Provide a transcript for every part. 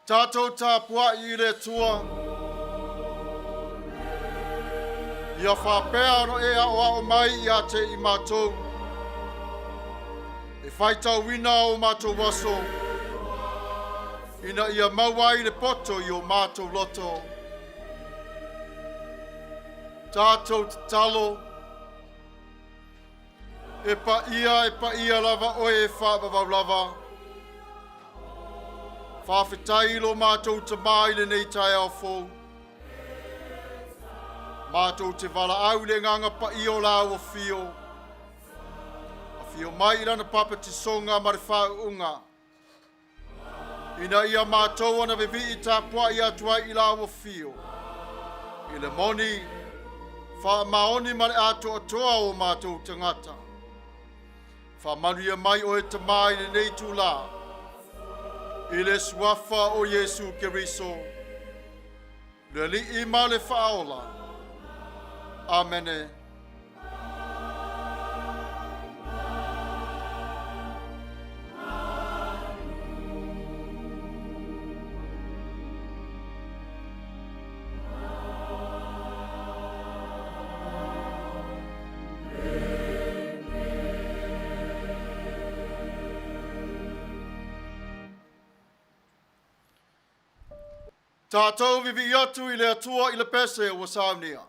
Tatou tapuai i le Atua. Ia faapea ona e aoao mai ia te i matou. E faitauina o matou aso, ina ia maua ai le poto i o matou loto. Tatou tatalo. E paia, e paia lava oe e faavavau lava. Faafetai i lo matou Tamā i lenei taeao fou. Matou te valaau i le agaga paia o lau afio. Afio mai i lana papatisoga ma le faauuga. Ina ia matou ana vivii tapuai atu ai i lau afio. I le moni, faamaoni ma le atoatoa o matou tagata. Faamanuia mai oe Tamā i lenei itulā, i le suafa o Iesu Keriso, le Alii ma le Faaola. Amene. Tatou vivii atu i le Atua i le pese ua saunia.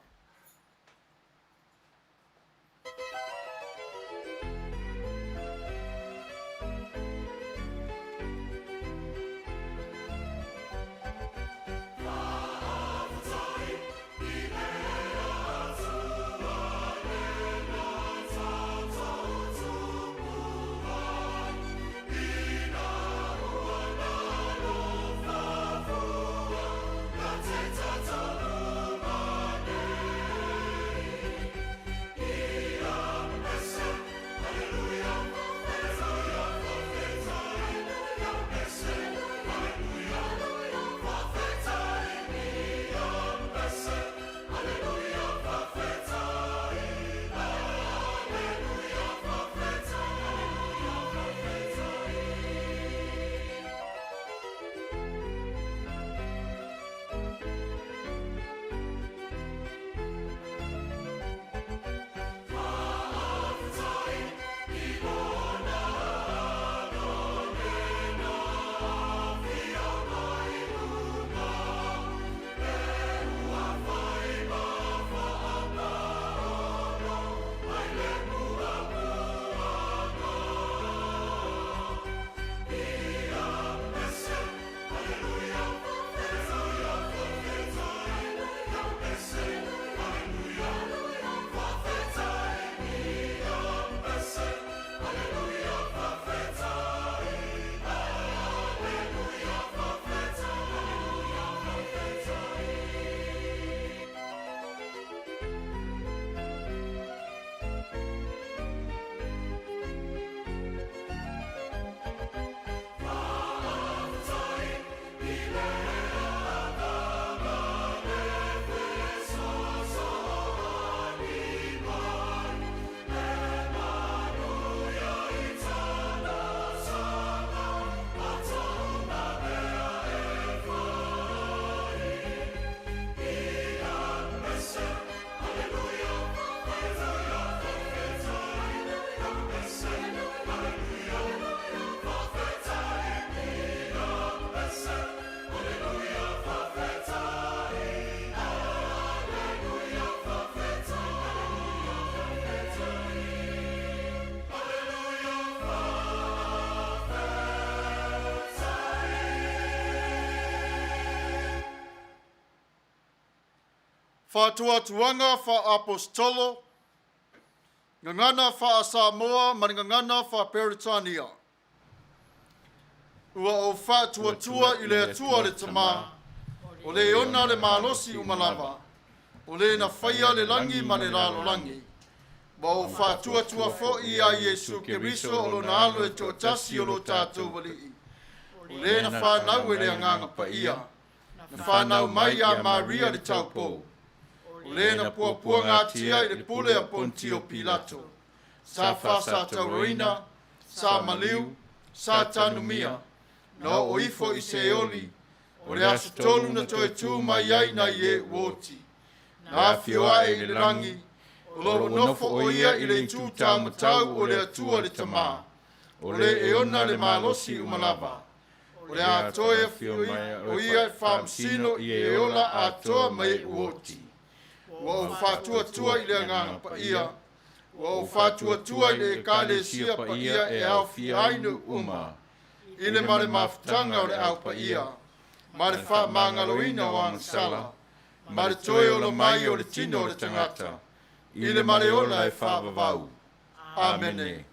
Faatuatuaga faa-Aposetolo, Gagana faa-Samoa ma le Gagana faa-Peretania. Ua ou faatuatua i le Atua le Tamā, o le ona le malosi uma lava, o le na faia le lagi ma le lalolagi, ma ou faatuatua foi iā Iesu Keriso o lona Alo e toatasi o lo tatou Alii, o le na fanau e le Agaga Paia, na fanau mai iā Maria le taupou, o le na puapuagatia i le pule a Ponitio Pilato, sa faasatauaina, sa maliu, sa tanumia, na oo ifo i Seoli, O le aso tolu na toe tu mai ai nai e ua oti. Na afio ae i le lagi, o lo o nofo o ia i le itu taumatau o le Atua le Tamā, o le e ona le malosi uma lava. O le a toe afio o ia e faamasino i e ola atoa ma e ua oti. Ua ou faatuatua i le Agaga Paia, ua ou faatuatua i le Ekalesia paia e aofia ai nuu uma, i le ma le mafutaga o le Au Paia, ma le faamagaloina o agasala, ma le toe ola mai o le tino o le tagata, i le ma le ola e faavavau. Amene.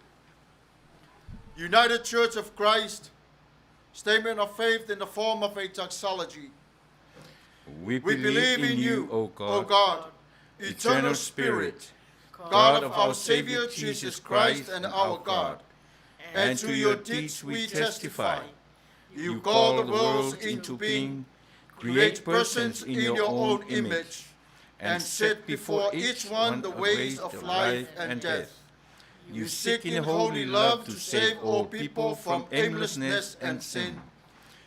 United Church of Christ, statement of faith in the form of a doxology. We We believe in you, O God, O God, eternal Spirit, God of our Savior Jesus Christ and our God, and to your deeds we testify. You call the worlds into being, create persons in your own image, and set before each one the ways of life and death. You seek in holy love to save all people from aimlessness and sin.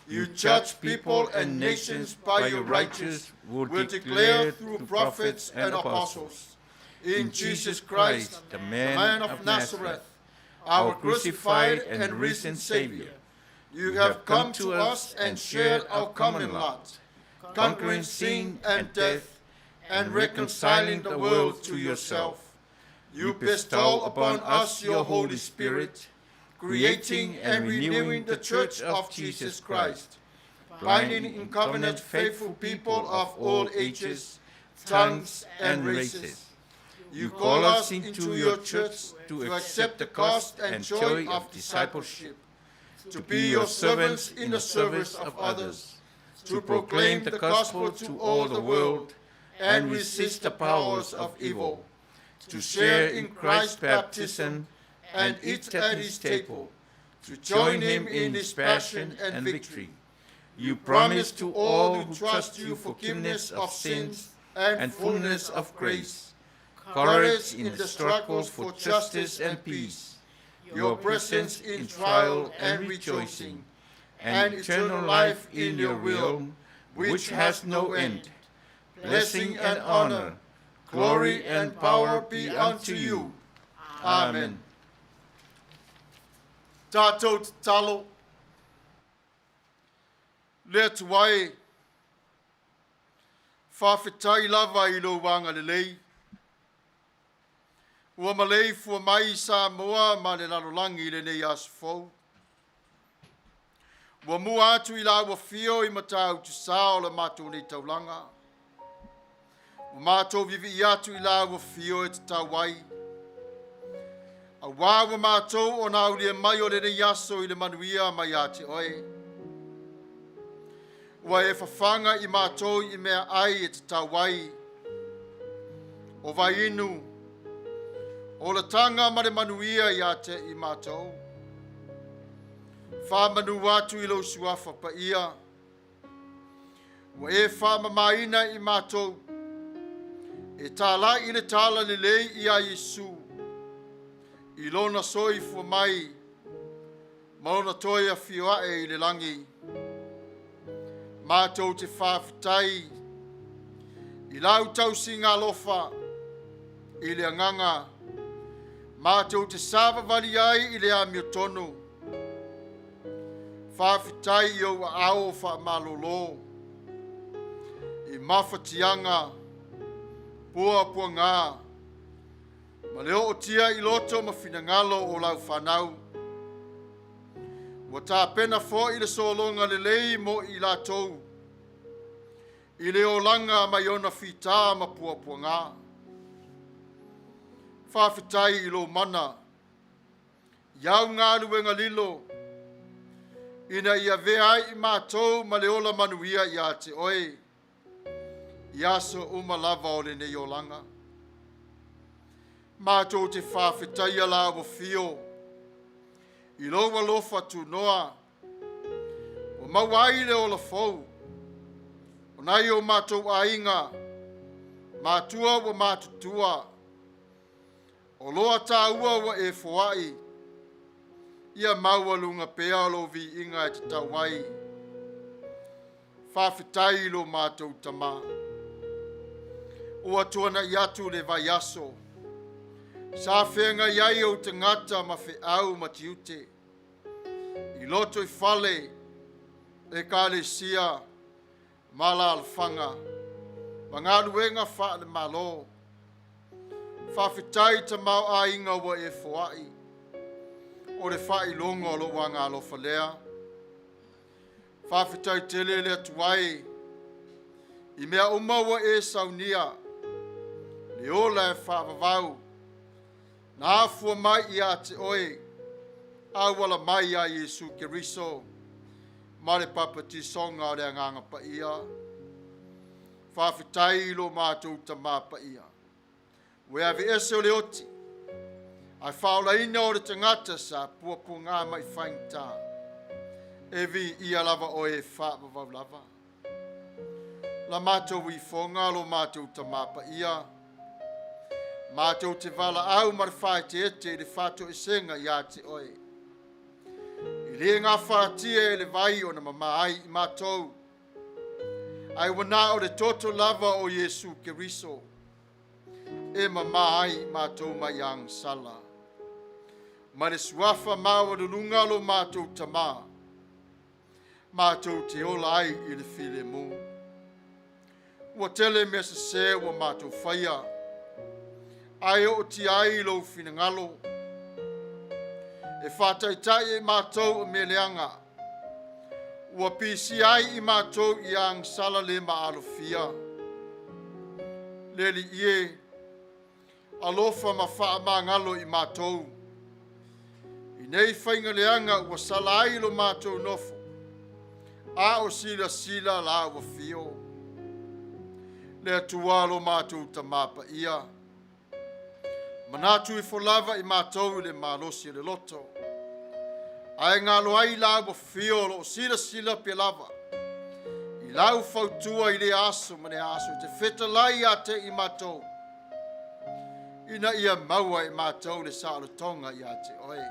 You judge people and nations by your righteous will will declare through prophets and apostles. In Jesus Christ, the the man of Nazareth, our crucified and risen Savior, you have come to us and shared our common lot, conquering sin and death, and reconciling the world to yourself. You bestow upon us your Holy Spirit, creating and renewing the Church of Jesus Christ, binding in covenant faithful people of all ages, tongues, and races. You call us into your church to accept the cost and joy of discipleship, to be your servants in the service of others, to proclaim the gospel to all the world and resist the powers of evil, to share in Christ's baptism and eat at his table, to join him in his passion and victory. You promise to all who trust you forgiveness of sins and fullness of grace, courage in the struggle for justice and peace, your presence in trial and rejoicing, and eternal life in your realm, which has no end. Blessing and honor, glory and power be unto you. Amen. Tātou tatalo, le Atua e, faafetai lava i lou agalelei. Ua maleifua mai Samoa ma le lalolagi i lenei aso fou. Ua mua atu i lau afio i Matautu-Sa o le matou nei taulaga. Ua matou vivii atu i lau afio e tatau ai. Auā ua matou ona aulia mai o lenei aso i le manuia mai ia te oe. Ua e fafaga i matou i meaai e tatau ai. O vaiinu, olataga ma le manuia ia te i matou. Faamanu atu i lou suafa paia. Ua e faamamaina i matou e talai i le talalelei ia Iesu i lona soifua mai ma lona toe afio ae i le lagi. Matou te faafetai i lau tausiga alofa i le agaga matou te savavali ai i le amiotonu. Faafetai i ou aao faamalolo i mafatiaga, puapuaga, ma le ootia i loto ma finagalo o lau fanau. Ua tapena foi le sologa lelei mo i latou i le olaga mai ona fitā ma puapuaga. Faafetai i lou mana, i au galuega lilo, ina ia avea ai i matou ma le ola manuia ia te oe, i aso uma lava o lenei olaga. Matou te faafetaia lau afio i lou alofa tunoa, ua maua ai le ola fou, o nai o matou aiga, matua ua matutua, o loa tāua ua e foai, ia maualuga pea o lou viiga e tatau ai. Faafetai i lo matou Tamā. Ua tuana'i atu le vaiaso sa feagai ai ou tagata ma feau ma tiute i loto i fale, ekalesia ma alaalafaga ma galuega faale-Malo. Faafetai tamaoaiga ua e foai, o le faailoga o lou agaalofa lea. Faafetai tele le Atua e, i mea uma ua e saunia, le ola e faavavau, na afua mai ia te oe, auala mai ia Iesu Keriso, ma le papatisoga o le Agaga Paia. Faafetai i lo matou Tamā Paia, ua e aveese o le oti, ae faaolaina o le tagata sa puapuaga mai faigata. E viia lava oe e faavavau lava. La matou ifoga lo matou Tamā Paia, matou te valaau ma le faaeteete i le faatoesega ia te oe. E le gafatia e le vai ona mama ai i matou, ae ua na o le toto lava o Iesu Keriso e mama ai i matou mai agasala. Ma le suafa maualuluga lo matou Tamā, matou te ola ai i le filemu. Ua tele mea sese ua matou faia, ae ootia ai lou finagalo, e faataitai e matou o mea leaga, ua pisia ai i matou i agasala le maalofia. Le Alii e, alofa ma faamagalo i matou, i nei faiga leaga ua sala ai lo matou nofo, a o silasila la ua fio. Le Atua lo matou Tamā Paia, manatu ifo lava i matou i le malosi o le loto, ae galo ai la ua fio o loo silasila pea lava i lau fautua i lea aso ma lea aso e te fetalai ia te i matou, ina ia maua e matou le saolotoga ia te oe.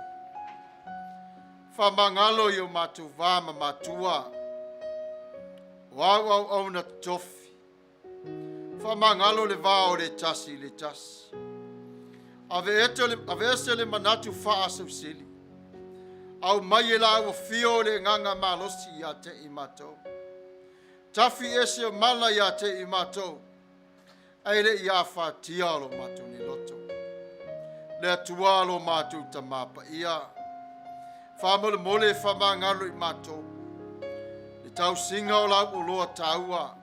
Faamagalo i o matou va ma matua, o au auauna totofi, faamagalo le va o le tasi i le tasi. Aveese le manatu faasausili, aumai e la ua fio le agaga malosi ia te i matou. Tafi ese o mala ia te i matou, ae le i afatia lo matou nei loto. Le Atua lo matou Tamā Paia, faamolemole faamagalo i matou, le tausiga o lau oloa taua,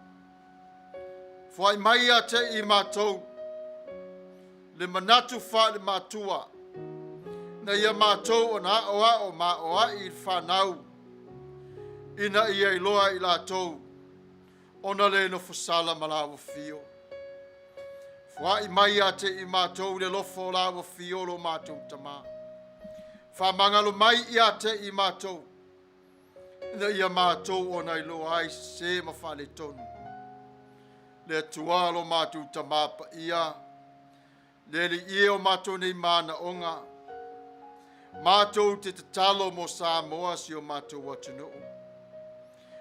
foai mai ia te i matou, le manatu faale-matua, na ia matou ona aoao ma aoai i le fanau, ina ia iloa i latou, ona le nofosala ma la ua fio. Foai mai ia te i matou le alofa o la ua fio lo matou Tamā. Faamagalo mai ia te i matou, ina ia matou ona iloa ai sese ma faaletonu. Le Atua lo matou Tamā Paia, le Alii e o matou nei manaoga, matou te tatalo mo Samoa si o matou atunuu.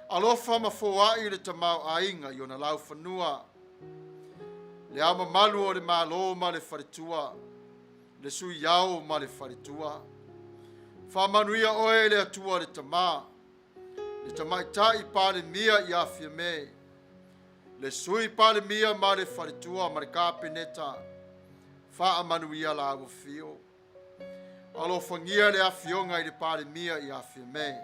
Alofa ma foai le tamaoaiga i ona laufanua, le ao mamalu o le Malo ma le faletua, le sui ao ma le faletua. Faamanuia oe le Atua le Tamā, le Tamaitai Palemia ia Fiame, le Sui Palemia ma le faletua ma le Kapeneta, faamanuia la ua fio. Alofagia le afioga i le Palemia ia Fiame.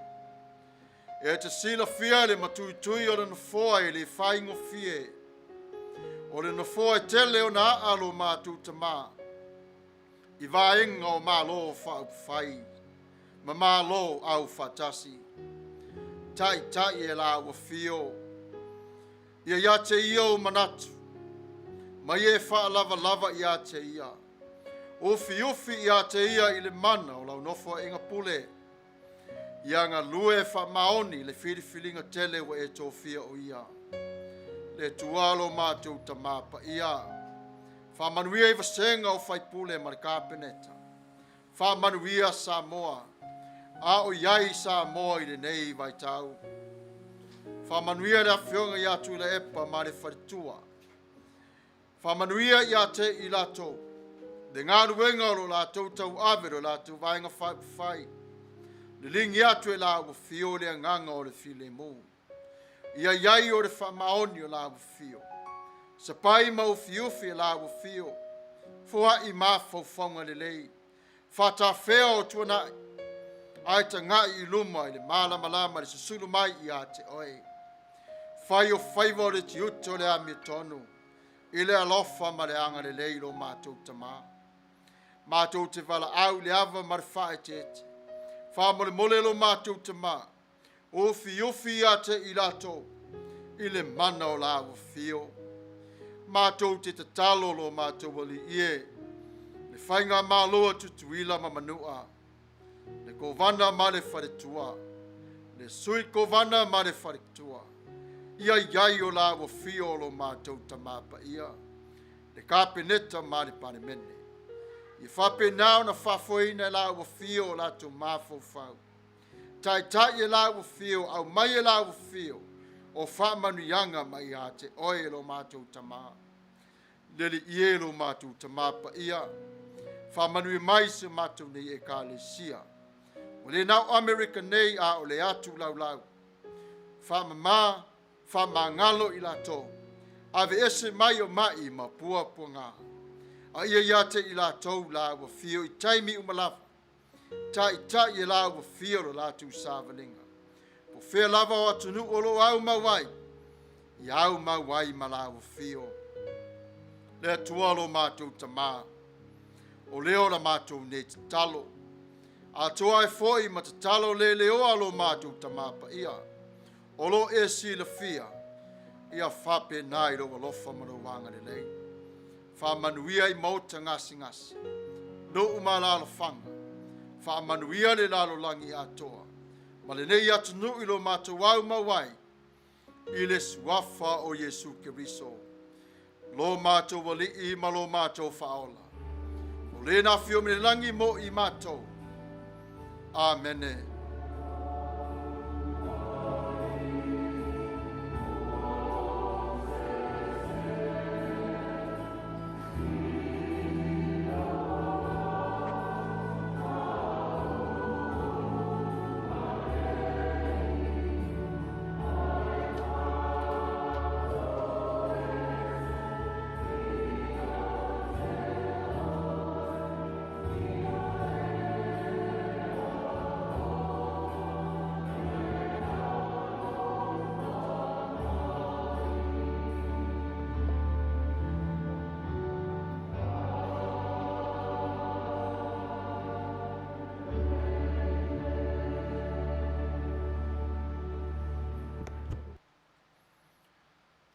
E te silafia le matuitui o le nofoa e le faigofie. O le nofoa e tele ona aa lo matou tamā i vaega o Malo faaupufai ma Malo aufaatasi. Taitai e la ua fio. Ia ia te ia o manatu, ma ia e faalavalava ia te ia. Ufiufi ia te ia i le mana o lau nofoaiga pule. Ia galue faamaoni le filifiliga tele ua e tofia o ia. Le Atua lo matou Tamā Paia, faamanuia i vasega o faipule ma le Kapeneta. Faamanuia Samoa, a o i ai Samoa i lenei vaitau. Faamanuia le afioga ia Tuilaepa ma le faletua. Faamanuia ia te i latou le galuega o lo latou tauave lo latou Vaega Faaupufai. Liligi atu e la ua fio le agaga o le filemu. Ia i ai o le faamaoni o la ua fio. Sapai ma ufiufi e la ua fio. Foai mafaufauga lelei. Faatafea o tuanai. Ae tagai i luma i le malamalama le susulu mai ia te oe. Fai o faiva o le tiute o le amiotonu i le alofa ma le agalelei i lo matou Tamā. Matou te valaau i le ava ma le faaeteete. Faamolemole lo matou Tamā, ufiufi ia te i latou i le mana o la ua fio. Matou te tatalo lo matou Alii e, le faigamalo a Tutuila ma Manua, le Kovana ma le Faletua, le Sui Kovana ma le Faletua, ia i ai o la ua fio o lo matou Tamā Paia, le Kapeneta ma le Palemene. Ia faapena ona faafoeina e la ua fio o latou mafaufau. Taitai e la ua fio, aumai e la ua fio, o faamanuiaga mai ia te oe lo matou Tamā. Le Alii e lo matou Tamā Paia, faamanuia mai si o matou nei Ekalesia. Ua le na o Amerika nei a o le atu laulau. Faamama, faamagalo i latou, aveese mai o mai ma puapuaga. A ia ia te i latou la ua fio i taimi uma lava, taitai e la ua fio lo latou savaliga. Po o fea lava o atunuu o lo o aumau ai, ia aumau ai ma la ua fio. Le Atua lo matou Tamā, o lea o la matou nei tatalo, atoa ai foi ma tatalo le leoa lo matou Tamā Paia, o lo e silafia, ia faapena i lou alofa ma lou agalelei. Faamanuia i maota gasegase, nuu ma alaalafaga, faamanuia le lalolagi atoa, ma lenei atunuu i lo matou aumau ai, i le suafa o Iesu Keriso, lo matou Alii ma lo matou Faaola, o le na afio mai le lagi mo i matou. Amene.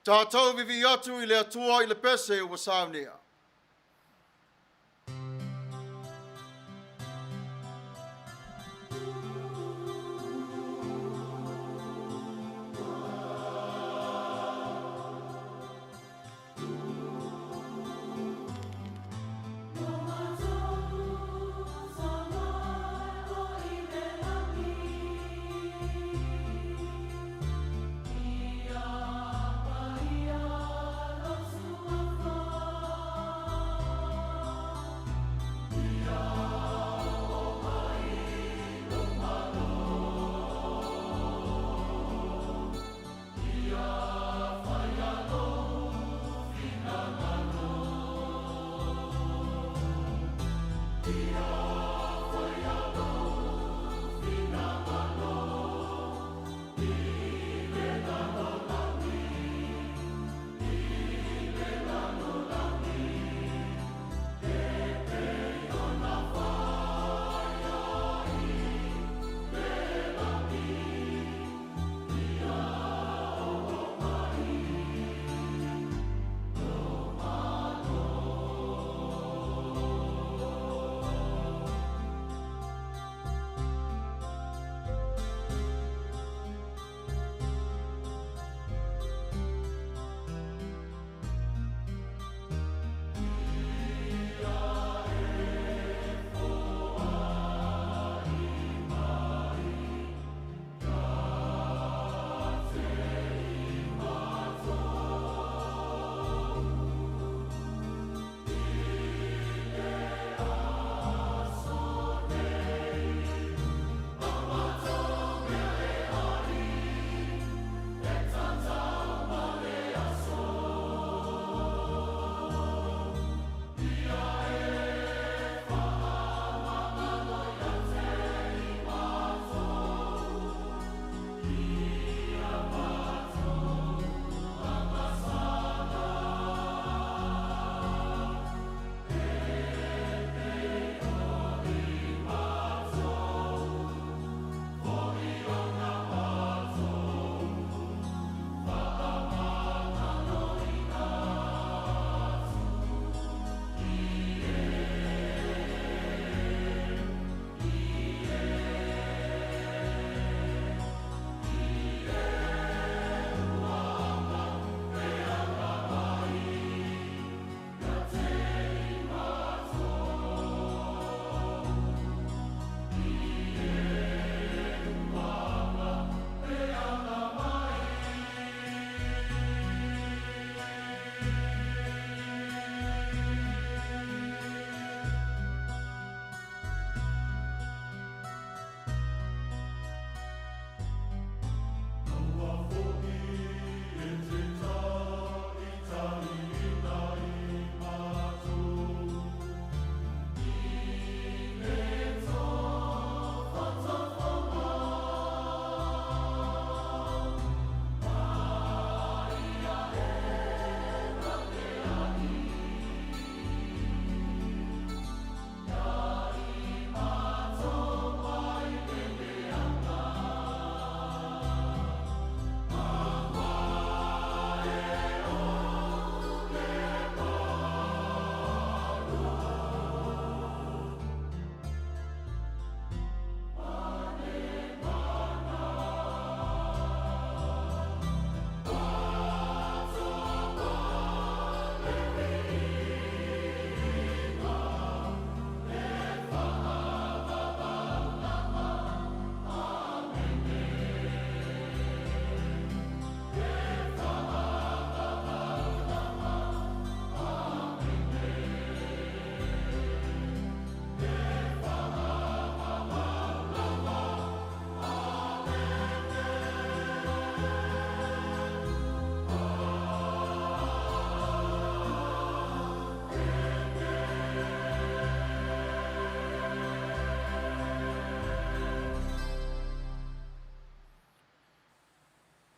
Tatou vivii atu i le Atua i le pese ua saunia.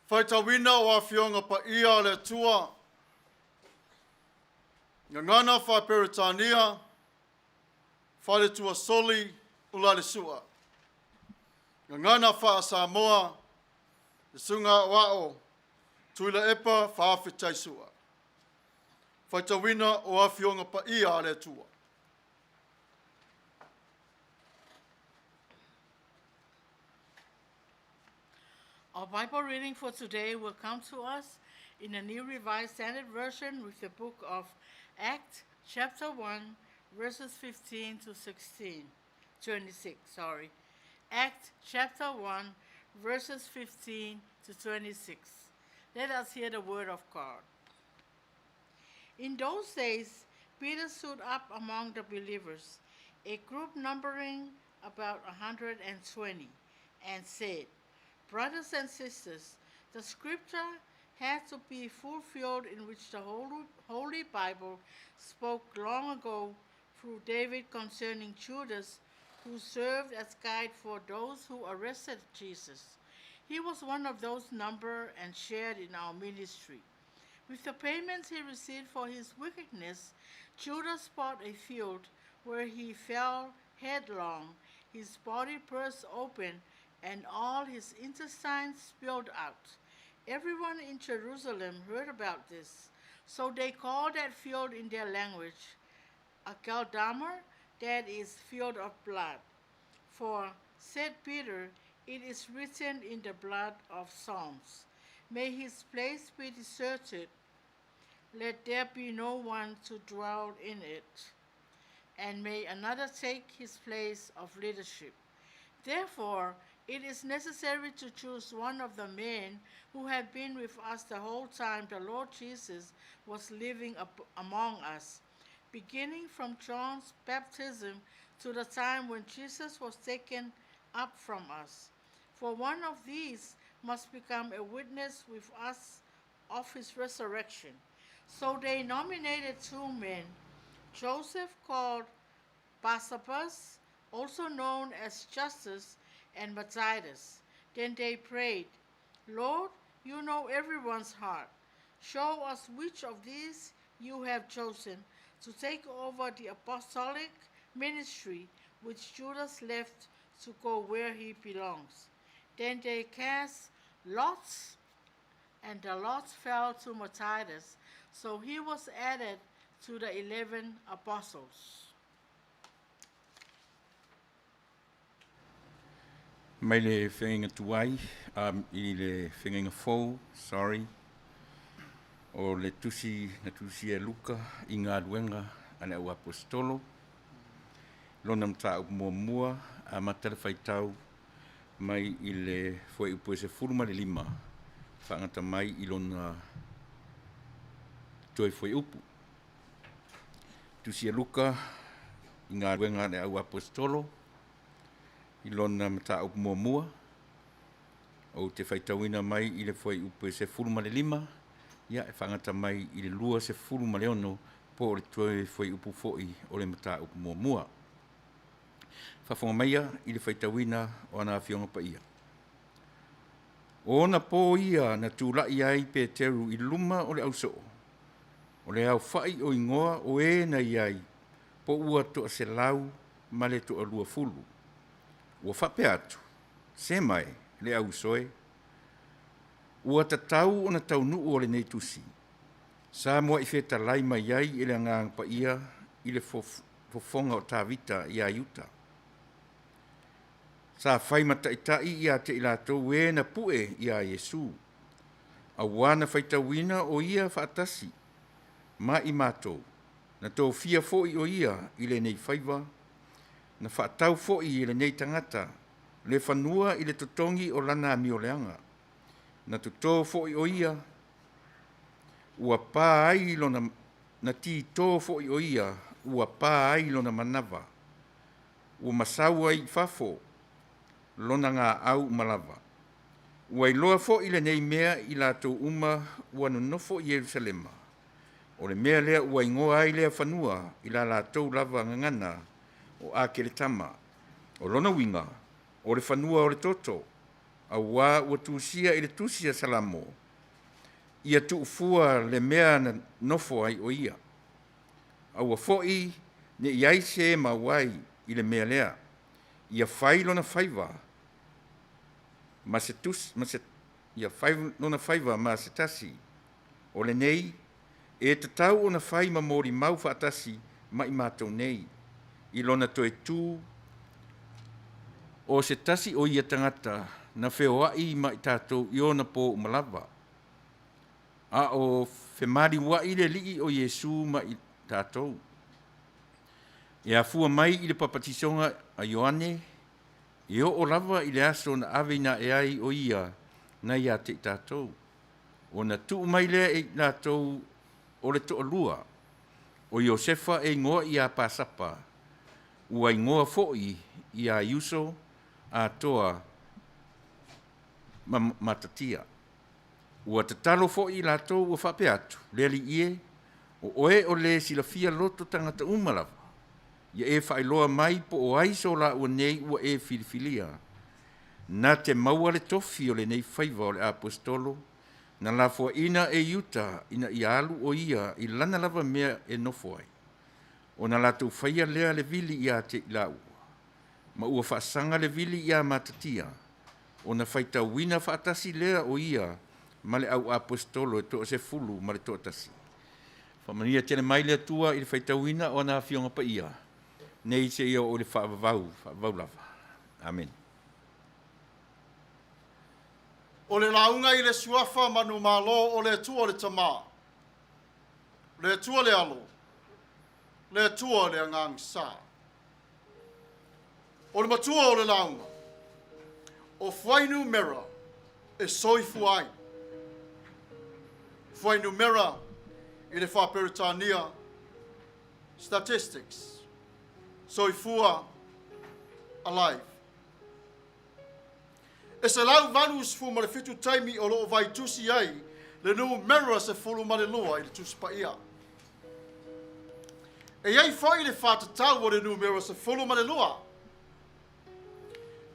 Faitauina o Afioga Paia a le Atua, Gagana Faa-Peretania, Faletua Soli Ulalesua. Gagana Faa-Samoa, le Susuga Aoao Tuilaepa Faafetai Sua. Faitauina o Afioga Paia a le Atua. Our Bible reading for today will come to us in the New Revised Standard Version with the book of Acts, chapter 1, verses 15 to 16, 26, sorry. Acts, chapter 1, verses 15 to 26. Let us hear the word of God. In those days, Peter stood up among the believers, a group numbering about 120, and said, Brothers and sisters, the scripture had to be fulfilled in which the Holy Bible spoke long ago through David concerning Judas, who served as guide for those who arrested Jesus. He was one of those number and shared in our ministry. With the payments he received for his wickedness, Judas bought a field where he fell headlong, his body burst open, and all his intestines spilled out. Everyone in Jerusalem heard about this, so they called that field in their language Akeldama, that is, field of blood. For, said Peter, it is written in the blood of Psalms. May his place be deserted, let there be no one to dwell in it, and may another take his place of leadership. Therefore, it is necessary to choose one of the men who have been with us the whole time the Lord Jesus was living among us, beginning from John's baptism to the time when Jesus was taken up from us. For one of these must become a witness with us of his resurrection. So they nominated two men, Joseph called Barsabbas, also known as Justus, and Matthias. Then they prayed, Lord, you know everyone's heart. Show us which of these you have chosen to take over the apostolic ministry which Judas left to go where he belongs. Then they cast lots, and the lots fell to Matthias, so he was added to the 11 apostles. Mai le feagaiga tuai, i le feagaiga fou, sorry, o le tusi na tusia e Luka i galuega a le au aposetolo, lona mataupu muamua, amata le faitau mai i le fuaiupu e 15, faagata mai i lona toe fuaiupu. Tusi a Luka i galuega a le au aposetolo, i lona mataupu muamua, ou te faitauina mai i le fuaiupu e 15, ia e faagata mai i le 26 po o le toe fuaiupu foi o le mataupu muamua. Faafofoga maia i le faitauina o ana Afioga Paia. O ona po ia na tula'i ai Peteru i luma o le ausoo, o le aofa'i o igoa o e na i ai, po ua 120. Ua faapea atu, Se ma e, le au uso e, ua tatau ona taunuu o lenei tusi, sa mua'i fetalai mai ai e le Agaga Paia i le fofoga o Tavita iā Iuta. Sa fai ma taʻitaʻi ia te i latou e na puʻe iā Iesu, auā na faitauina o ia faatasi ma i matou, na tofia foʻi o ia i lenei faiva, na faatau foʻi e lenei tagata le fanua i le totogi o lana amioleaga, na totō foʻi o ia ua pa ai lona, na titō foʻi o ia ua pa ai lona manava, ua masau ai i fafo lona gaau uma lava. Ua iloa foʻi lenei mea i latou uma ua nonofo i Ierusalema, o le mea lea ua igoa ai lea fanua i la latou lava gagana o Akeletama, o lona uiga, o le fanua o le toto. Auā ua tusia i le tusi a Salamo, Ia tuufua le mea na nofo ai o ia. Aua foi ne i ai se mau ai i le mea lea. Ia fai lona faiva ma se tusi, ma se, ia fai lona faiva ma se tasi o lenei e tatau ona fai ma molimau faatasi ma i matou nei i lona toe tu o se tasi o ia tagata na feoai ma i tatou i ona pō uma lava, a o femaliuaʻi le Alii o Iesu ma i tatou. E afua mai i le papatisoga a Ioane, e oo lava i le aso na aveina aʻe ai o ia na ia te i tatou, ona tuu mai lea e i latou o le toalua, o Iosefa e igoa iā Pasapa, ua igoa foi iā Iuso atoa ma Matatia. Ua tatalo foi i latou ua faapea atu, Le Alii e, o oe o le silafia loto tagata uma lava, ia e faailoa mai po o ai so laua nei ua e filifilia, na te maua le tofi o lenei faiva o le aposetolo, na lafoaina e Iuta ina ia alu o ia i lana lava mea e nofo ai, ona latou faia lea le vili ia te i laua, ma ua faasaga le vili iā Matatia, ona faitauina faatasi lea o ia ma le au aposetolo e toasefulu ma le toatasi. Faamanuia tele mai le Atua i le faitauina o ana Afioga Paia, nei seia oo i le faavavau, faavavau lava. Amene. O le lauga i le Suafa manumalo o le Atua le Tama, le Atua le Alo, le Atua le Agaga Sa. O le matua o le lauga, o fuainumera e soifua ai. Fuainumera i le faa-Peretania, statistics, soifua, alive. E 187 taimi o lo o vaitusi ai le numera 12 i le Tusi Paia. E i ai foi le faatatau o le numera 12.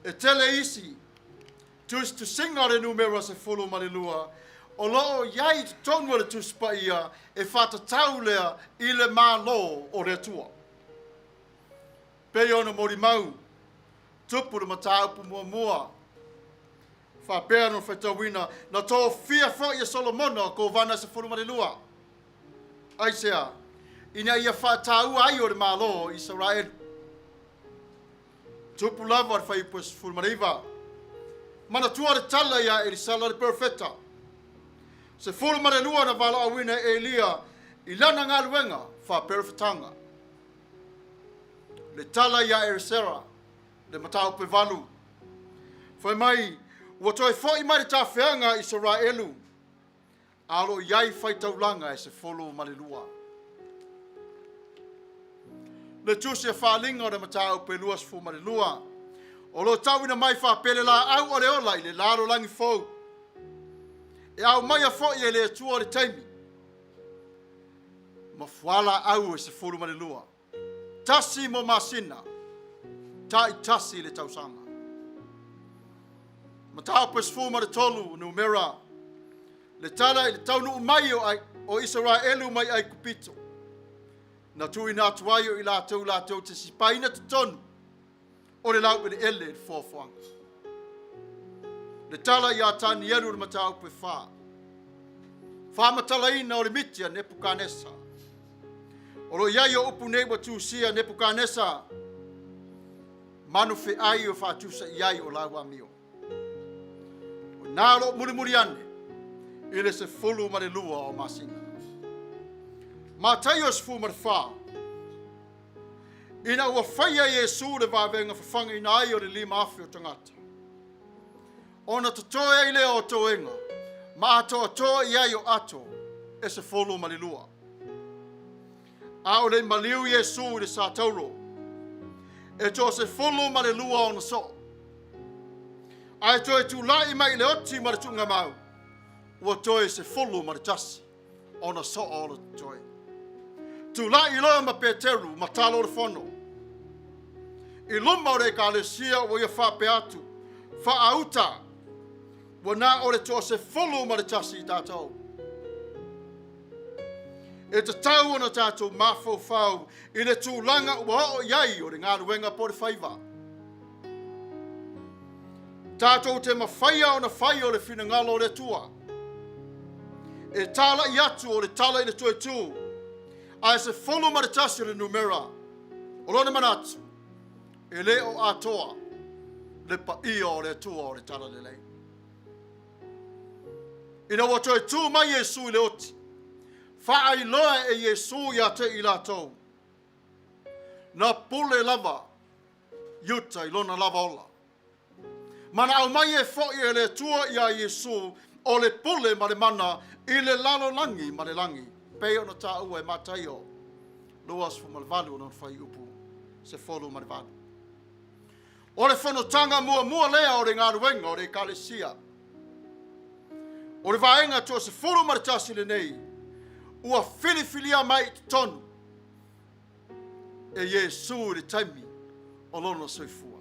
E tele isi tusitusiga o le numera 12 o lo o i ai i totonu o le Tusi Paia e faatatau lea i le Malo o le Atua. Pei ona molimau tupu le mataupu muamua faapea ona faitauina, na tofia foi e Solomona o Kovana 12. Aisea? Ina ia faataua ai o le Malo o Isaraelu. Tupu lava le fuaiupu 19. Manatua le tala ia Elisala le perofeta. 12 na valaauina e Elia i lana galuega faaperofetaga. Le tala ia Eresera, le mataupu e 8. Fai mai, ua toe foi mai le tafeaga a Isaraelu, a o lo o i ai faitaulaga e 12. Le tusi a Faaaliga o le mataupu e 22, o lo o tauina mai faapea le laau o le ola i le lalolagi fou, e aumaia foi e le Atua le taimi ma fualaau e 12, tasi mo masina, taitasi le tausaga. Mataupu e 13, numera, le tala i le taunuu mai o Isaraelu mai Aikupito, na tuuina atu ai o i latou latou te sipaina totonu o le laueleele i le foafoaga. Le tala ia Tanielu le mataupu e 4, faamatalaina o le miti a Nepukanesa. O lo o i ai o upu nei ua tusia Nepukanesa, manufeai o faatusa i ai o lau amio. O nā o lo o mulimuli ane i le 12 o masina. Mataio 14, ina ua faia Iesu le vavega fafagaina ai o le 5,000 o tagata, ona totoe ai lea o toega ma atoatoa i ai o ato e 12. A o le maliu Iesu i le satauro, e toa 12 ona soo. Ae toe tulai mai i le oti ma le tuugamau, ua toe 11 ona soo o le totoe. Tulai loa ma Peteru ma talo o le fono. I luma o le ekalesia ua ia faapea atu, faaauta. Ua na o le toasefulu ma le tasi i tatou. E tatau ona tatou mafaufau i le tulaga ua oo i ai o le galuega po o le faiva. Tatou te mafaia ona fai o le finagalo o le Atua. E tāla'i atu o le tala i le toe tu, ae 11 o le numera. O lona manatu, e le o atoa le paia o le Atua o le Talalelei. Ina ua toe tu mai Iesu i le oti, faailoa e Iesu ia te i latou, na pule lava Iuta i lona lava ola. Ma na aumai e fo'i e le Atua iā Iesu o le pule ma le mana i le lalolagi ma le lagi, pei ona taua e Mataio 28 o lona fuaiupu 18. O le fonotaga muamua lea o le galuega o le Ekalesia. O le vaega toasefulu ma le tasi lenei ua filifilia mai i totonu e Iesu i le taimi o lona soifua.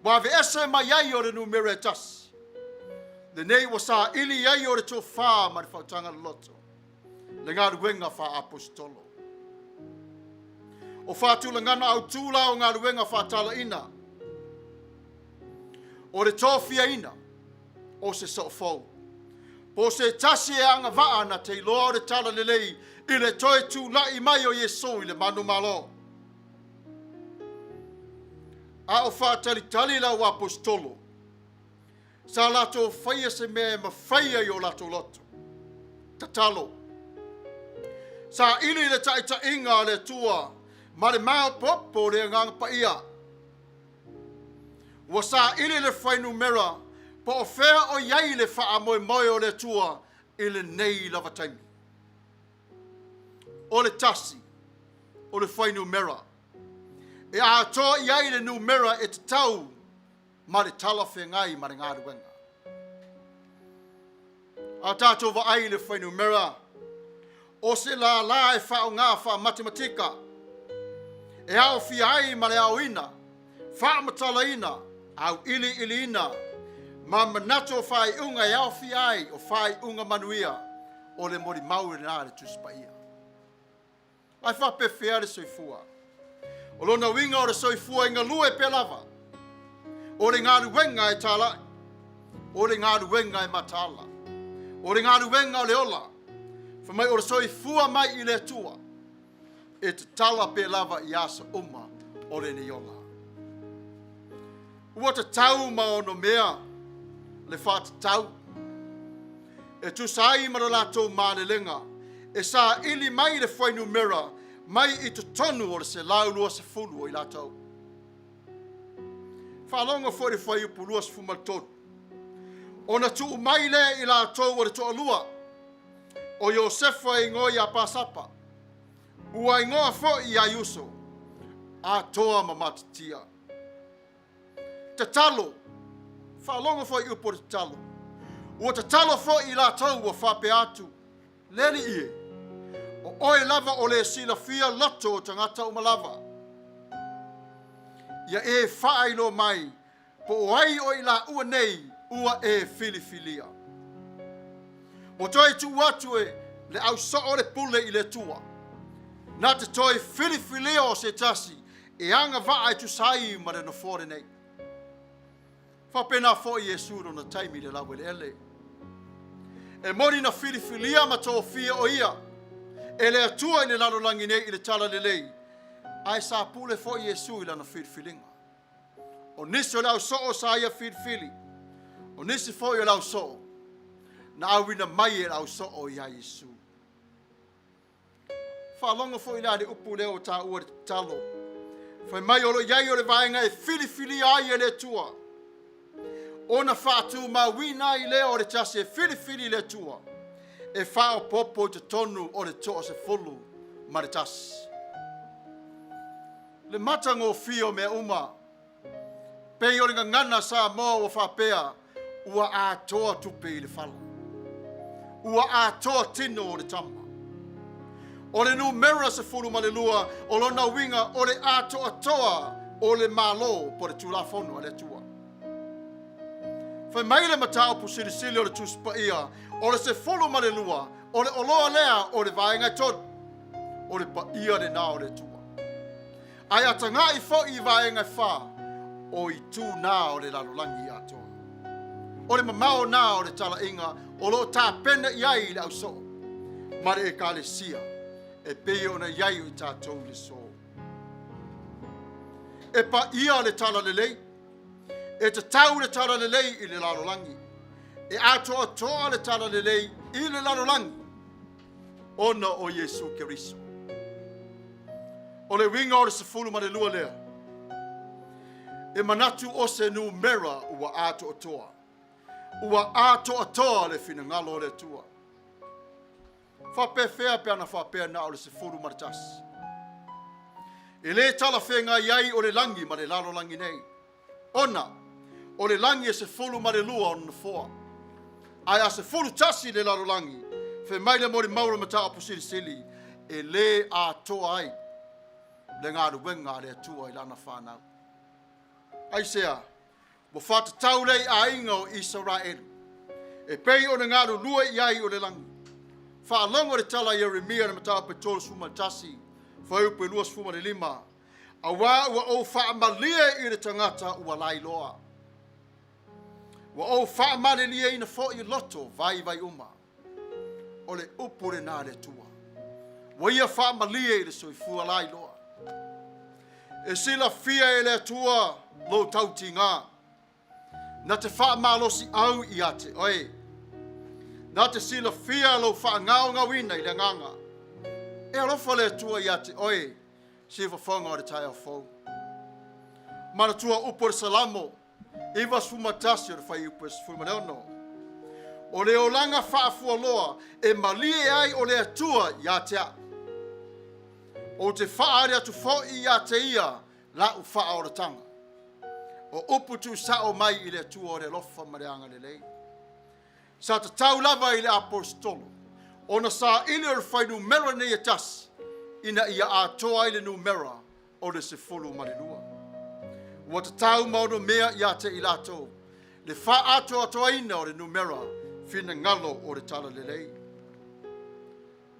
Ua aveese mai ai o le numera e tasi, lenei ua saili ai o le tofa ma le faautaga loloto, le galuega faaapostolo. O faatulagana autū la o galuega faatalaina, o le tofiaina o se soofou, po o se tasi e agavaa na te iloa o le talalelei i le toe tula'i mai o Iesu i le manumalo. A o faatalitali le au aposetolo, sa latou faia se mea e mafai ai o latou loto. Tatalo. Saili le taitaiga a le Atua ma le maopoopo o le Agaga Paia. Ua saili le fuainumera po o fea o i ai le faamoemoe o le Atua i lenei lava taimi. O le tasi o le fuainumera e atoa i ai le numera e tatau ma le talafeagai ma le galuega. A tatou vaai i le fuainumera, o se lālā e faaaoga faamatematika e aofia ai ma le aoina, faamatalaina, auiliiliina ma manatu o faaiuga e aofia ai o faaiuga manuia o le molimau lena a le Tusi Paia. Ae faapefea le soifua? O lona uiga o le soifua e galue pea lava. O le galuega e tāla'i. O le galuega e mataala. O le galuega o le ola. Fai mai o le soifua mai i le Atua e tatala pea lava i aso uma o lenei ola. Ua tatau ma onomea le faatatau e tusa ai ma lo latou malelega e saili mai le fuainumera mai i totonu o le 120 o i latou. Faalogo foi le fuaiupu 23. Ona tuu mai lea i latou o le toalua, o Iosefa e igoa ia Pasapa, ua igoa foi ia Iuso, atoa ma Matitia. Tatalo, faalogo foi i upu o le tatalo. Ua tatalo foi i latou ua faapea atu, Le Alii e, o oe lava o le silafia loto o tagata uma lava. Ia e faailoa mai po o ai o i laua nei ua e filifilia. Ua toe tuu atu e le au soo le pule i le Atua, na te toe filifilia o se tasi e agavaa e tusa ai ma le nofoa lenei. Faapena foi Iesu i lona taimi i le laueleele. E moni na filifilia ma tofia o ia e le Atua i le lalolagi nei i le talalelei, ae sa pule foi Iesu i lana filifiliga. O nisi o le au soo sa ia filifili, o nisi foi o le au soo na auina mai e le au soo iā Iesu. Faalogo foi la le upu lea ua taua le tatalo. Fai mai o lo i ai o le vaega e filifilia ai e le Atua. Ona faatumauina ai lea o le tasi e filifili i le Atua e faaopoopo i totonu o le 11. Le matagofie o mea uma, pei o le gagana Samoa ua faapea, ua atoa tupe i le fala, ua atoa tino o le tama. O le numera 12 o lona uiga o le atoatoa o le Malo po o le Tulafono a le Atua. Fai mai le mataupu silisili o le Tusi Paia, o le 12, o le oloa lea o le vaega e tolu, o le paia lena o le Atua. Ae a tagai foi i vaega e fa, o itu na o le lalolagi atoa. O le mamao na o le talaiga o lo o tapena i ai le ausoo ma le ekalesia e pei ona i ai o i tatou i le aso. E paia le talalelei, e tatau le talalelei i le lalolagi, e atoatoa le talalelei i le lalolagi ona o Iesu Keriso. O le uiga o le 12 lea, e manatu o se numera ua atoatoa. Ua atoatoa le finagalo o le Atua. Faapefea pe ana faapea na o le 11. E le talafeagai ai o le lagi ma le lalolagi nei, ona o le lagi e 12 ona nofoa. Ae a 11 le lalolagi, fai mai le molimau o le mataupu silisili, e le atoa ai le galuega a le Atua i lana fanau. Aisea? Ua faatatau lea i aiga o Isaraelu, e pei ona galulue i ai o le lagi. Faalogo le tala a Ieremia i le mataupu e 31, fuaiupu e 25, auā ua ou faamalie i le tagata ua lailoa. Ua ou faamalilieina foi i loto vaivai uma. O le upu lena a le Atua. Ua ia faamalie i le soifua lailoa. E silafia e le Atua lou tautiga. Na te faamalosiau ia te oe. Na te silafia lou faagaogaoina i le agaga. E alofa le Atua ia te oe, siufofoga o le taeao fou. Manatua upu o le Salamo 91 o le fuaiupu e 16. O le olaga faafualoa e malie ai o le Atua ia te au. Ou te faaali atu foi ia te ia la'u faaolataga. O upu tuusao mai i le Atua o le alofa ma le agalelei. Sa tatau lava i le aposetolo ona saili o le fuainumera nei e tasi ina ia atoa ai le numera o le 12. Ua tatau ma onomea ia te i latou le faaatoatoaina o le numera finagalo o le talalelei.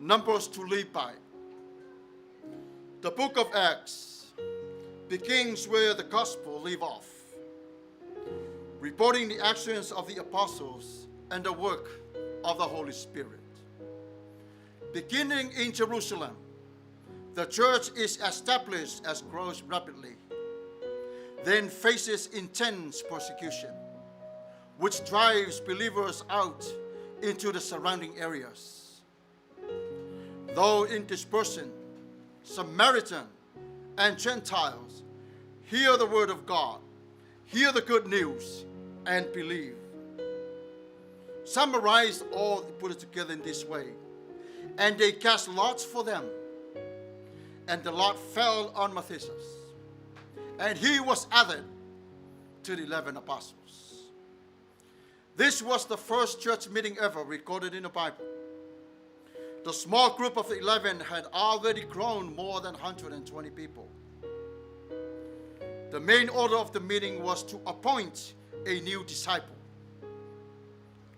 Numbers to live by. The book of Acts begins where the gospel leave off, reporting the actions of the apostles and the work of the Holy Spirit. Beginning in Jerusalem, the church is established as grows rapidly, then faces intense persecution, which drives believers out into the surrounding areas. Though in dispersion, Samaritan and Gentiles hear the word of God, hear the good news, and believe. Summarize all, put it together in this way. And they cast lots for them, and the lot fell on Matthias, and he was added to the 11 apostles. This was the first church meeting ever recorded in the Bible. The small group of the 11 had already grown more than 120 people. The main order of the meeting was to appoint a new disciple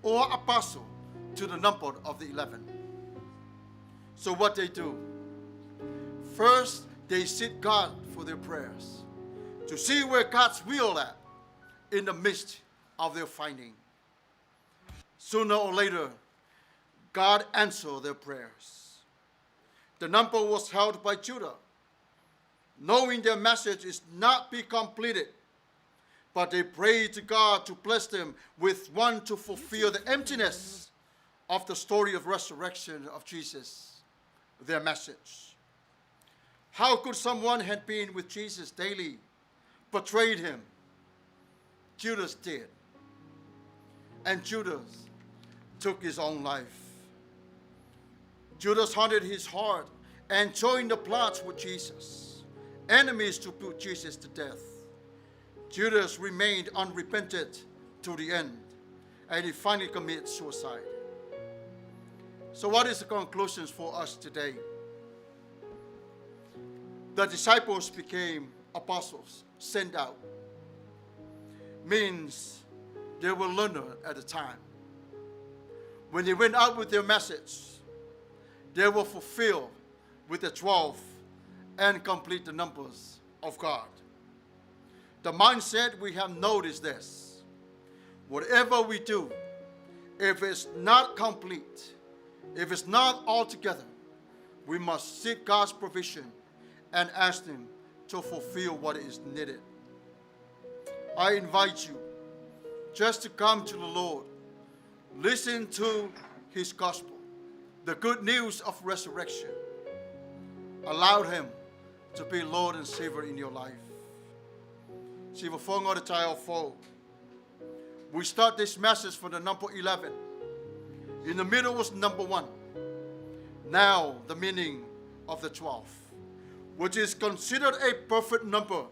or apostle to the number of the 11. So what they do? First, they seek God for their prayers to see where God's will at in the midst of their finding. Sooner or later, God answered their prayers. The number was held by Judah, knowing their message is not be completed, but they prayed to God to bless them with one to fulfill the emptiness of the story of resurrection of Jesus, their message. How could someone had been with Jesus daily betrayed him? Judas did. And Judas took his own life. Judas hardened his heart and joined the plots with Jesus, enemies to put Jesus to death. Judas remained unrepentant to the end, and he finally committed suicide. So, what is the conclusions for us today? The disciples became apostles, sent out, means They were learned at the time. When they went out with their message, they were fulfilled with the 12 and complete the numbers of God. The mindset we have noticed this. Whatever we do, if it's not complete, if it's not altogether, we must seek God's provision and ask Him to fulfill what is needed. I invite you just to come to the Lord, listen to His gospel, the good news of resurrection. Allow Him to be Lord and Savior in your life. Sivafonga the child foe. We start this message from the number 11. In the middle was number 1. Now the meaning of the 12, which is considered a perfect number,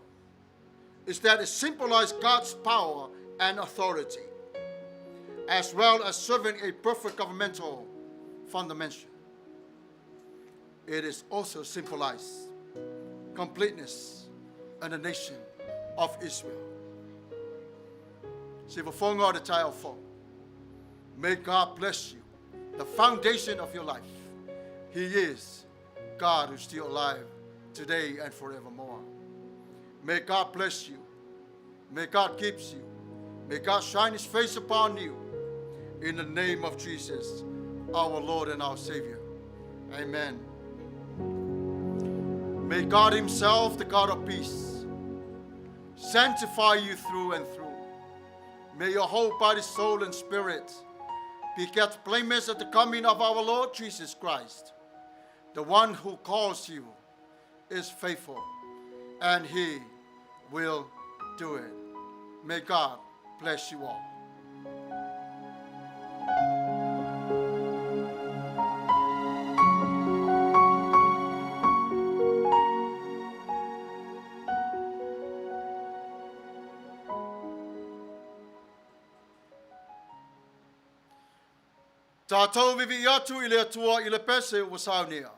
is that it symbolizes God's power and authority, as well as serving a perfect governmental fundamental. It is also symbolized completeness and the nation of Israel. Sivafonga the child for. May God bless you, the foundation of your life. He is God who's still alive today and forevermore. May God bless you. May God keep you. May God shine his face upon you. In the name of Jesus, our Lord and our Savior. Amen. May God himself, the God of peace, sanctify you through and through. May your whole body, soul, and spirit be kept blameless at the coming of our Lord Jesus Christ. The one who calls you is faithful, and he will do it. May God bless you all. Tātou vivi atu i le Atua i le pese ua saunia.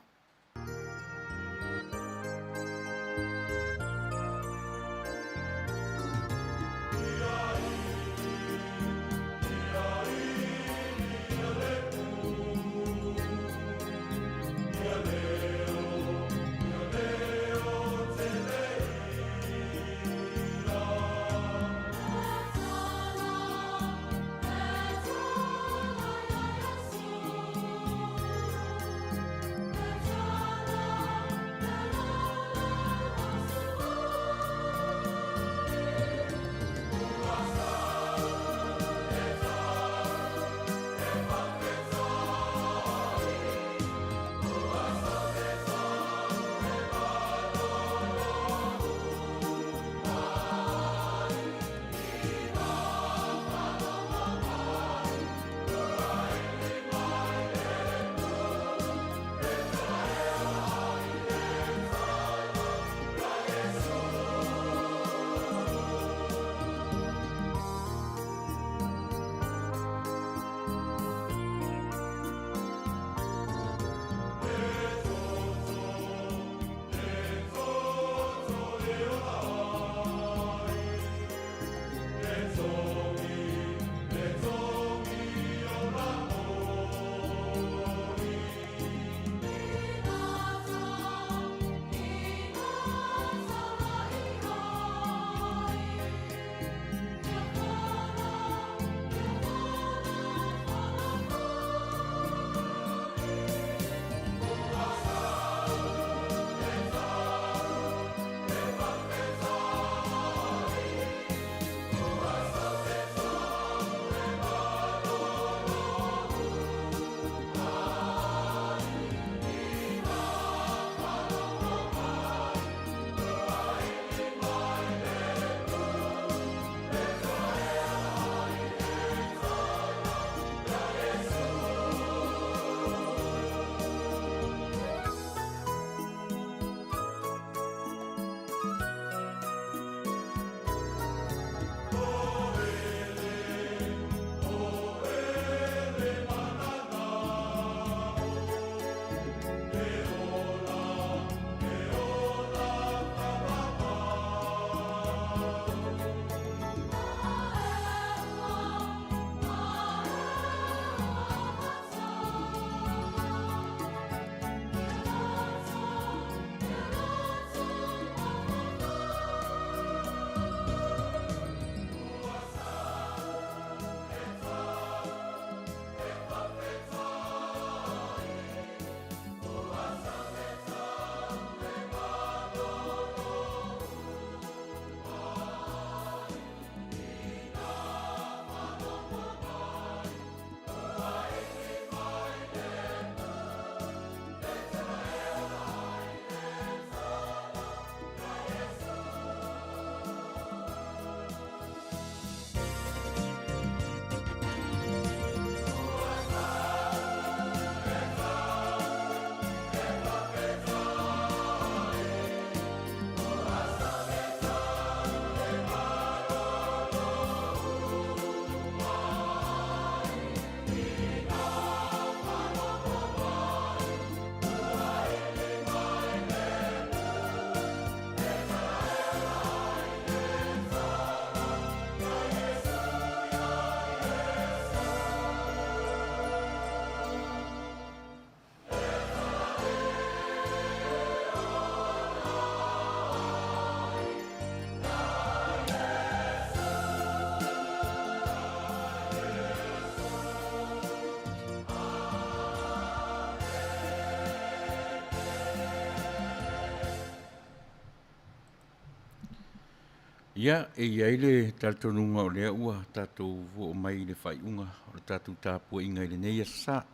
Ia, e i ai le talitonuga o lea ua tatou oo mai i le faaiuga o le tatou tapuaiga i lenei aso Sa.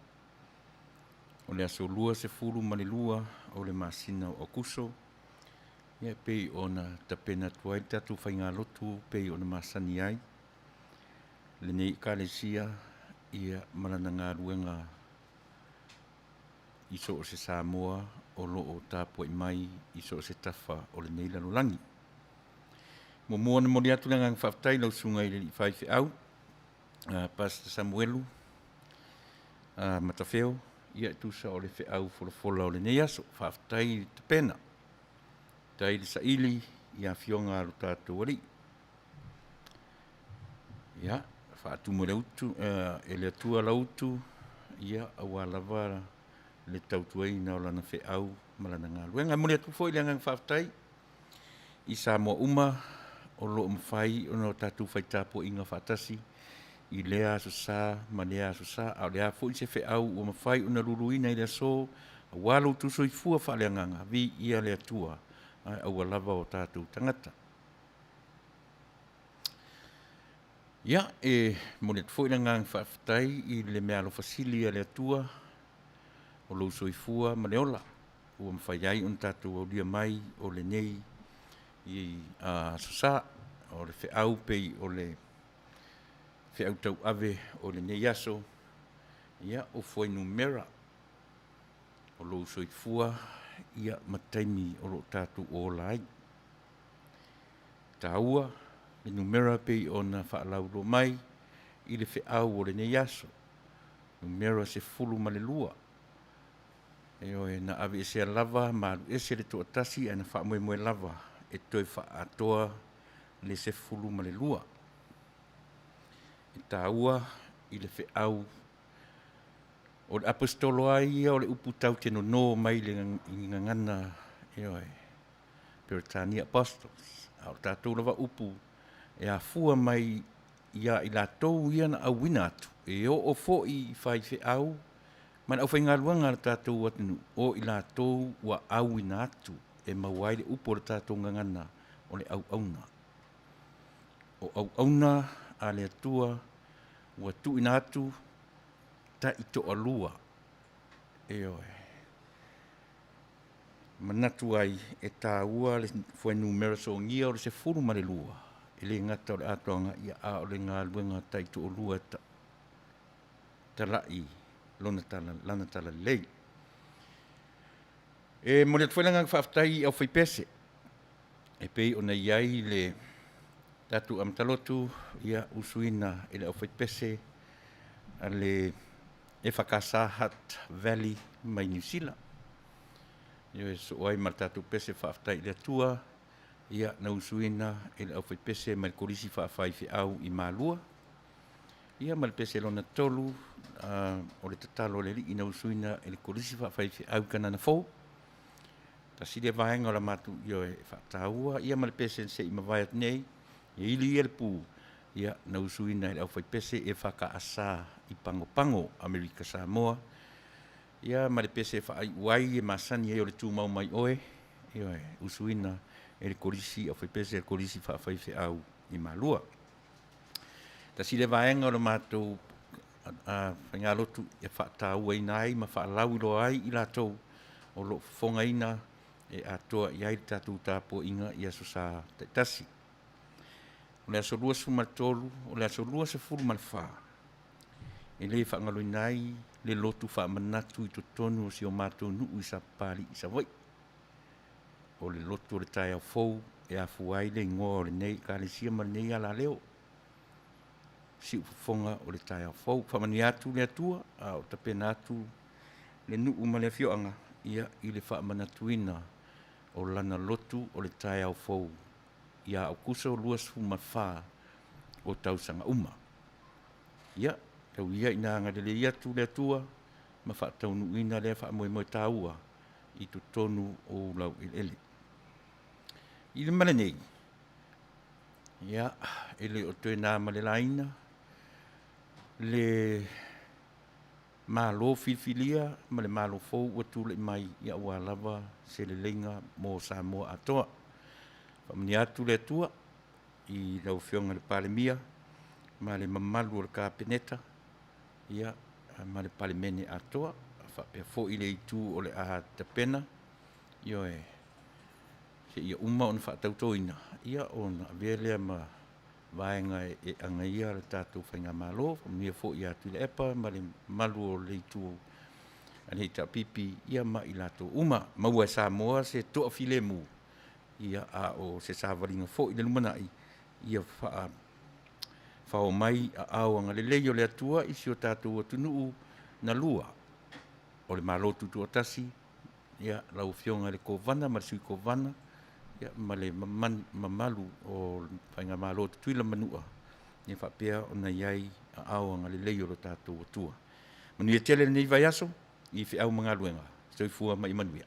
O le aso 22 o le masina o Aokuso, ia e pei ona tapena atu ai le tatou faigalotu pei ona masani ai lenei Ekalesia ia ma lana galuega i so o se Samoa o lo o tapuai mai i so o se tafa o lenei lalolagi. Muamua ona momoli atu le agaga faafetai i lau Susuga i le Alii Faifeau, Pastor Samuelu Matafeo, ia e tusa o le feau folafola o lenei aso. Faafetai le tapena, faafetai le saili i afioga a lo tatou Alii. Ia, faatumu e le utu, e le Atua lau utu, ia aua lava le tautuaina o Lana feau ma Lana galuega. E momoli atu foi le agaga faafetai i Samoa uma o lo o mafai ona tatou fai tapuaiga faatasi i lea aso Sa ma lea aso Sa, a o le a foi se feau ua mafai ona luluina i le aso aua lo outou soifua faaleagaga, viia le Atua, ae aua lava o tatou tagata. Ia, e momoli atu foi le agaga faafetai i le meaalofa sili a le Atua o lou soifua ma le ola ua mafai ai ona tatou aulia mai o lenei Aso Sa. O le feau pei o le feau tauave o lenei aso, ia o fuainumera o lou soifua ia ma taimi o lo o tatou ola ai. E taua le numera pei ona faalauiloa mai i le feau o lenei aso, numera 12. Ioe, na aveesea lava ma alu ese le toatasi ae na faamoemoe lava e toe faaatoa le 12. E taua i le feau, o le aposetolo lava ia o le upu tatou te nono mai le gagana, ioe, Peretania Apostles, a o tatou lava upu e afua mai ia i latou ia na auina atu, e oo foi i faifeau ma le aufaigaluega a le tatou atunuu, o i latou ua auina atu e maua ai le upu a le tatou gagana, o le auauna. O auauna a le Atua ua tuuina atu taitoalua, ioe, manatu ai e taua le fuainumera sogia o le 12, e le gata o le atoaga, a o le galuega taitoalua e talai lona lana talalelei. E momoli atu foi le agaga faafetai i aufaipese e pei ona i ai le tatou amata lotu, ia usuina e le aufaipese a le EFKS Hutt Valley mai Niu Sila. Ioe, sosoo ai ma le tatou pese faafetai i le Atua, ia na usuina e le aufaipese mai le Kolisi Faafaifeau i Malua, ia ma le pese lona tolu, o le tatalo a le Alii na usuina e le Kolisi Faafaifeau i Kanana Fou. Tasi lea vaega o la matou, ioe, e faataua, ia ma le pese na se i mavae atu nei, e ili ia le pu, ia na usuina e le aufaipese EFKS i Pagopago, Amerika Samoa, ia ma le pese e faaiu ai e masani ai o le Tumau Mai Oe, ioe, usuina e le Kolisi Aufaipese a le Kolisi Faafaifeau i Malua. Tasi lea vaega o le matou faigalotu e faatauaina ai ma faalauiloa ai i latou o lo o fofogaina e atoa i ai le tatou tapuaiga i Aso Sa taitasi. O le aso 23, o le aso 24, e le faagaloina ai le lotu faamanatu i totonu o si o matou nuu i Sapapalii i Savaii. O le lotu o le taeao fou e afua ai le igoa o lenei Ekalesia ma lenei alaleo, Siufofoga o le taeao fou. Faamanuia atu le Atua a o tapena atu le nuu ma le afioaga ia i le faamanatuina o lana lotu o le taeao fou ia Aokuso 24 o tausaga uma. Ia, tau ia ina agalelei atu le Atua ma faataunuuina lea faamoemoe taua i totonu o ou laueleele. I le ma lenei, ia, e le o toe na ma le laina le Malo filifilia ma le Malo fou ua tulai mai, ia aua lava se leleiga mo Samoa atoa. Faamanuia atu le Atua. i lau Afioga i le Palemia ma le mamalu o le Kapeneta, ia, ma le Palemene atoa, faapea foi le itu o le a tapena, ioe, seia uma ona faatautoina, ia, ona avea lea ma vaega e agaia le tatou faigamalo. Faamanuia foi ia Tuilaepa ma le mamalu o le itu a le HRPP, ia ma i latou uma. Maua e Samoa se toafilemu, ia, a o se savaliga foi i le lumanai, ia faafao mai aao agalelei o le Atua i si o tatou atunuu na lua o le Malo Tutoatasi, ia, lau Afioga i le Kovana ma le Sui Kovana, ia, ma le mamalu o le Faigamalo Tutuila ma Manua, ia faapea ona i ai aao agalelei o lo tatou Atua. Manuia tele lenei vaiaso i feau ma galuega. Soifua ma ia manuia.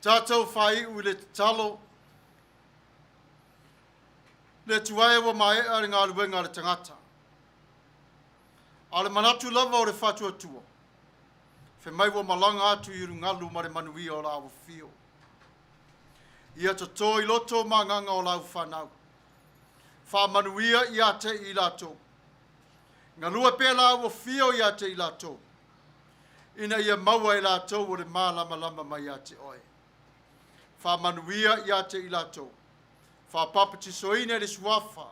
Tatou faaiu i le tatalo. Le Atua e, ua maea le galuega a le tagata. A o le manatu lava o le faatuatua, fai mai ua malaga atu i ulugalu ma le manuia o lau afio. Ia toto i loto ma agaga o lau fanau. Faamanuia ia te i latou. Galue pea lau afio ia te i latou. Ina ia maua e latou o le malamalama mai ia te oe. Faamanuia ia te i latou. Faapapatisoina i le suafa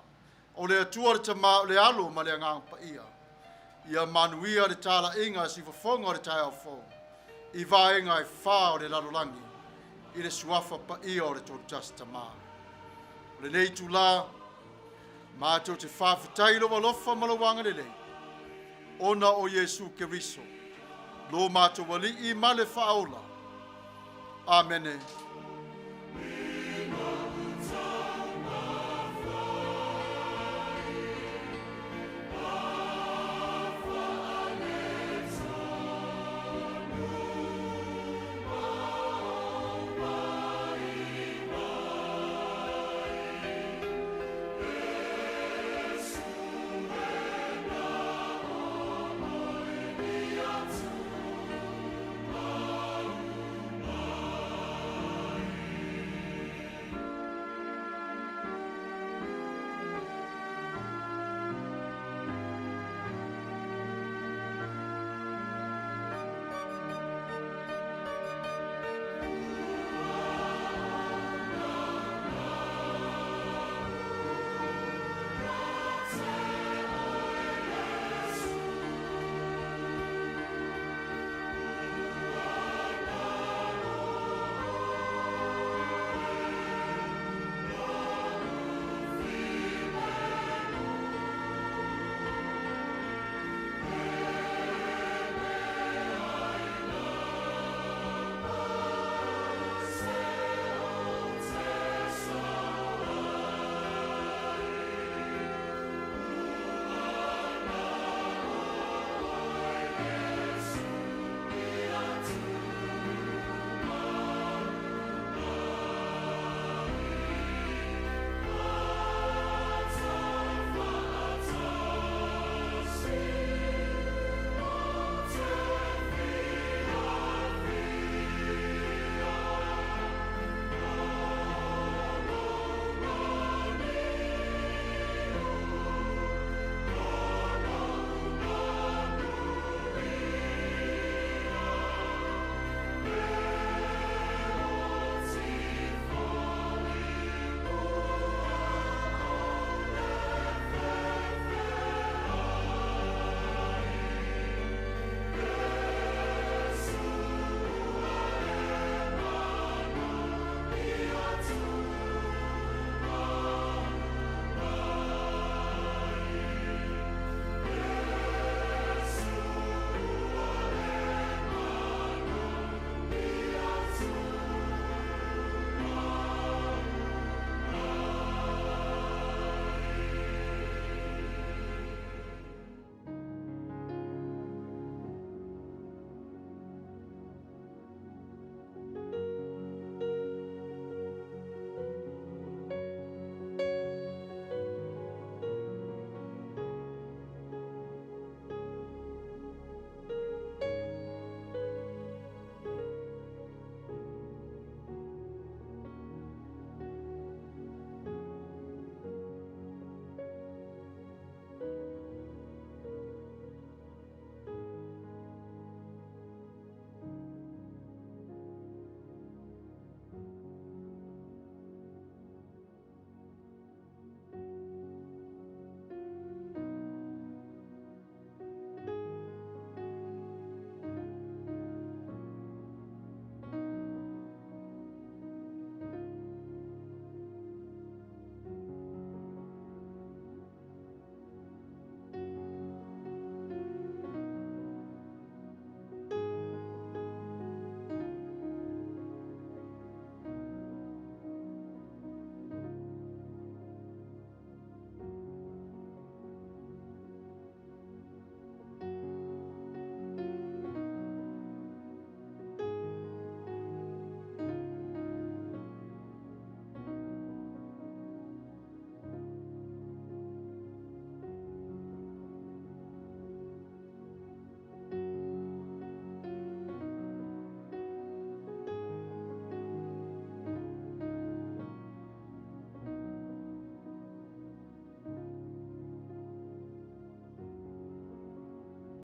o le Atua le Tama o le Alo ma le Agaga Paia. Ia manuia le talaiga a sifofoga o le taeao fou i vaega e fa o le lalolagi i le suafa paia o le Tolutasi Tama. O lenei itulā, matou te faafetai i lou alofa ma lou agalelei, ona o Iesu Keriso, lo matou Alii ma le Faaola. Amene.